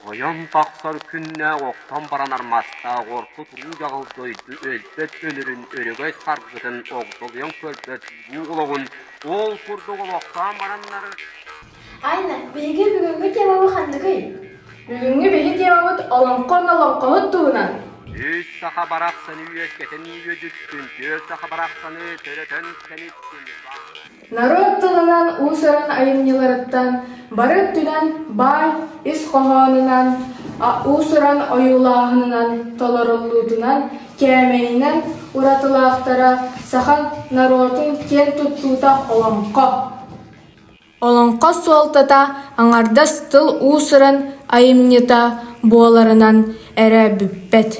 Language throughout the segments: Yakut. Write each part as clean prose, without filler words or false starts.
Ойон тахсар күннээх охтон баран армастаах орто туруу дьаҕыл дойду өлбөт өлөрүн өрөгөй саргытын огдолуйан көрбөт улуу олоҕун ол курдук олохтоон бараннар Айна, биһиги бүгүҥҥү темабыт ханныгый? Бүгүҥҥү биһи темабыт олоҥхо уонна олоҥхоһут туһунан. Үс саха барахсаны үөскэтэн үөдүттүн, түөрт саха барахсаны төрөтөн тэниттин. Норуот тылынан уус-уран айымньыларыттан бары өттүнэн баай ис хоһоонунан, уус-уран ойуулааһынынан толоруллуутунан, кээмэйинэн уратылаахтара саха норуотун киэн туттуута олоҥхо. Олоҥхо суолтата аҥардас тыл уус-уран айымньыта буоларынан эрэ бүппэт.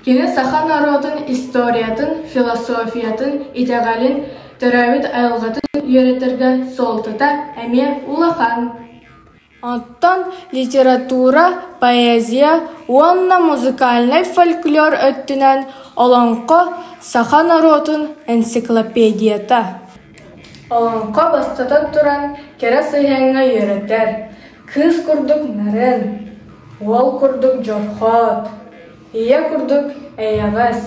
Кини саха норуотун историятын, философиятын, итэҕэлин, төрөөбүт айылҕатын үөрэтэргэ суолтата эмиэ улахан. Оттон литература, поэзия уонна музыкальнай фольклор өттүнэн олоҥхо саха норуотун энциклопедията. Олоҥхо бастатан туран кэрэ сыһыаҥҥа үөрэтэр, кыыс курдук нарын, уол курдук дьорхоот, ийэ курдук эйэҕэс,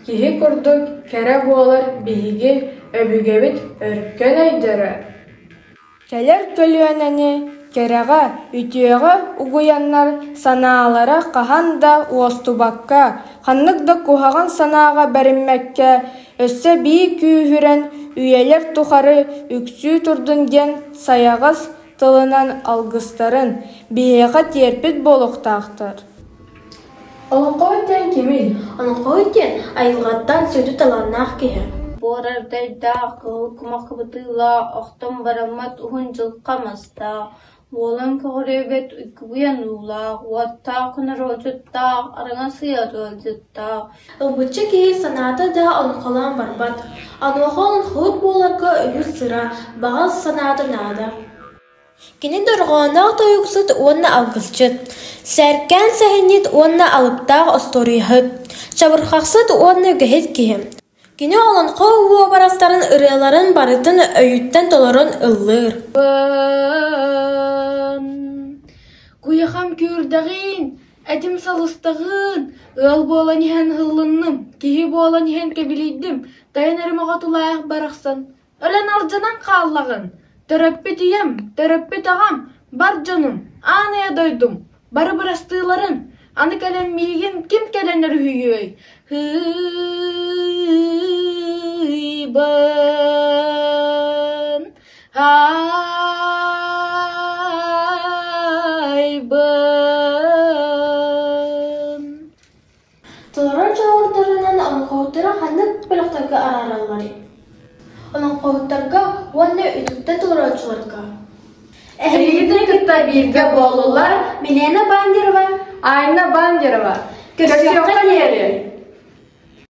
киһи курдук кэрэ буолар биһиги өбүгэбит өркөн өйдөрө. Кэлэр көлүөнэни кэрэҕэ, үтүөҕэ угуйаннар санаалара хаһан да уостубакка, ханнык да куһаҕан санааҕа бэриммэккэ, өссө эбии күүһүрэн, үйэлэр тухары үксүү турдун диэн сайаҕас тылынан алгыстарын биһиэхэ тиэрпит буолуохтаахтар. Олоҥхоһут диэн кимий? Олоҥхоһут диэн айылҕаттан сүдү талааннаах киһи. Буорардайдаах, кыһыл кумах кыбытыылаах, охтон бараммат уһун дьылҕа мастаах, буолан көҕүрүөбэт уйгуйан уулаах, уоттаах норуочуттаах, араҥас ыйар ыалдьыттаах. Ылбычча киһи санаата да олоҥхолоон барбат. Онуоха олоҥхоһут буоларга үгүс сыра, баҕа санаата наада. Кини дорҕоонноох тойуксут уонна алгысчыт, сээркээн сэһэнньит уонна алыптаах остуоруйаһыт, чабырҕахсыт уонна үгэһит киһи. Кини олоҥхо уобарастарын ырыаларын барытын өйүттэн толорон ыллыыр. Куйахам күүрдэҕиин, этим салыстаҕыын, ыал буолан иһэн ыһыллынным, киһи буолан иһэн кэбилийдим, тайан эрим оҕо тулаайах барахсан, Өлөн алдьанан хааллаҕын, төрөппүт ийэм, төрөппүт аҕам, бар дьонум, аан ийэ дойдум, бары бырастыыларын, аны кэлэн миигин ким кэлэн өрүһүйүөй? Һыйбын, айбын. Толорор дьоҕурдарынан олоҥхоһуттары ханнык бөлөхтөргө арааралларый? Олоҥхоһуттарга уонна үтүктэн толорооччуларга. Эһигини кытта бииргэ буоллулар Милена Бандерова, Айна Бандерова. Көрсүөххэ диэри!